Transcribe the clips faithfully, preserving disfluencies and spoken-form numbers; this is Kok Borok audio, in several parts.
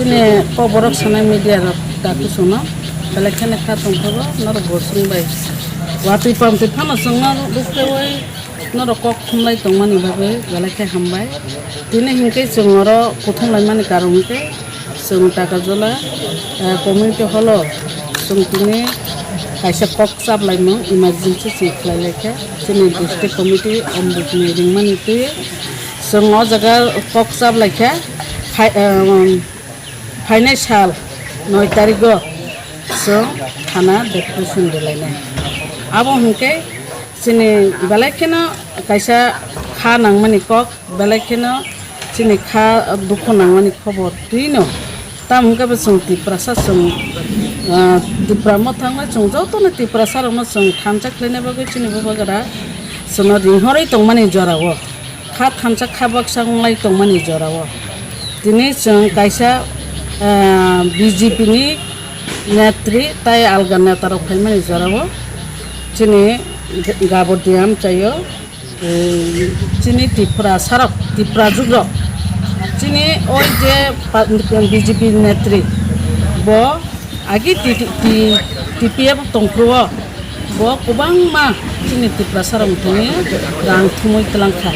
Chini kok borok sanai media rok daku sono, belai kheno kha tongkha bo norok bo chwng bai. Watwi pamtwi phano chwngno bukreui norok kok thumlai tongmani bagwi belai khe hambai. Tini hinkhe chwng oro kuthumlaimani karon hinkhe chwng Takarjala, eh, community hall o chwng tini kaisa kok chaplaimung emergency chwng khlai lai kha. Chini district committee ombukni ringmani twi chwng o jaga kok chaplai kha. Khai, eh, Phainai sal noi tarigo chwng thana deputation rwlainai. Abo hwnkhe chini belai kheno kaisa kha nangmani kok, belai kheno chini kha dukhu nangmani khobor twino. Tamo hwnkhe bo chwng Tiprasa chwng, ah, Tipra mwthangwi chwng jotono Tiprasa rokno chwng thansa khlaina bagwi chini bubagra chwngno ringhorwi tongmani jorao. Kha thansa kha baksa wnglai tongmani jorao. Tini chwng kaisa, ah, B J P ni netri tai alga neta rok phaimani jorao chini Gabor Diam chaio, eh, chini Tiprasa rok, Tipra jugrok, chini oi je pa-, B J P netri bo agi T T, T-, T P F tongphuru o. Bo kwbangma chini Tiprasa rok thani rang thumwi twlang kha.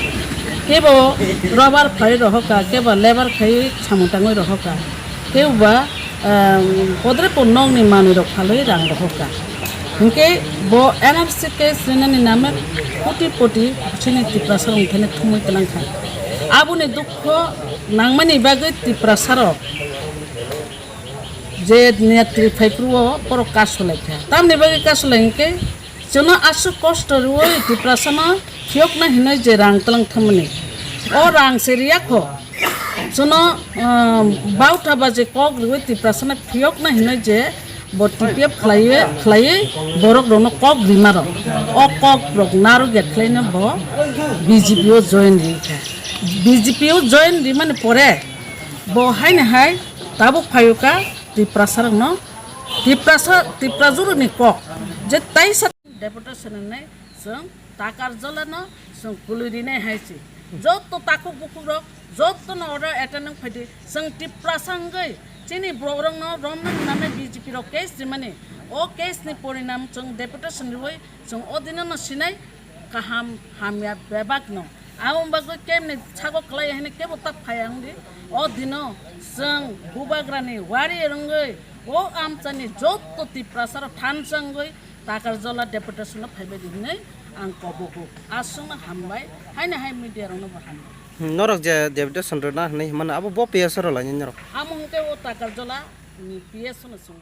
Kebo rubber khai rohor kha, kebo labour khai samung tangwi rohor kha. Kebo ba, um, podre po nokni manwi rok phalwi rang rohor kha. Hinkhe bo N R C case rinani name koti koti chini Tiprasa rok thani thumwi twlang kha. Aboni dukho nangmani bagwi Tiprasa rok je netri phaiphuru o borok kasu lai kha. Tamni bagwi kasu lai hinkhe chwngno aswk kosto rwui Tiprasano phiyokna hinwi je rang twlang thangmani. O rang se riya kho. Chwngno, ah, bautha ba je kok rwui Tiprasano phiyokna hinwi je bo T P F khlaiwi, khlaiwi borok rokno kok rima rok. O kok rok narwk ya khlaino bo B J P o join ri kha. B J P o join rimani pore bo haino hai tabuk phaio kha Tiprasa rokno, Tiprasa, Tipra juruni kok je taisa deputation hinwi chwng Takarjalano chwng kwlwi rinai hai se. Jotto takhuk bukhuk rok, jottono order attend wng phaidi, chwng Tiprasa wngwi chini borok rokno romna hinwi B J P rok case rimani. O case ni porinam chwng deputation riwi chwng o dinono sinai kaham hamya bebakno. Aboni bagwi kemni sago kwlai hwnwi kebo ta phai ang di. O dino chwng bubagrani wari rwngwi o amchaini jotto Tiprasa rok thansa wngwi Takarjala deputation o phaibai di hwnwi ang kobogo. Aswkno hambai, haino hai media rokno bo hambai. Hmm, norok je deputation rwna hwnwi himano abo bo P S o rwlaini norok. Amo hwnkhe o Takarjala ni P S o no chwng.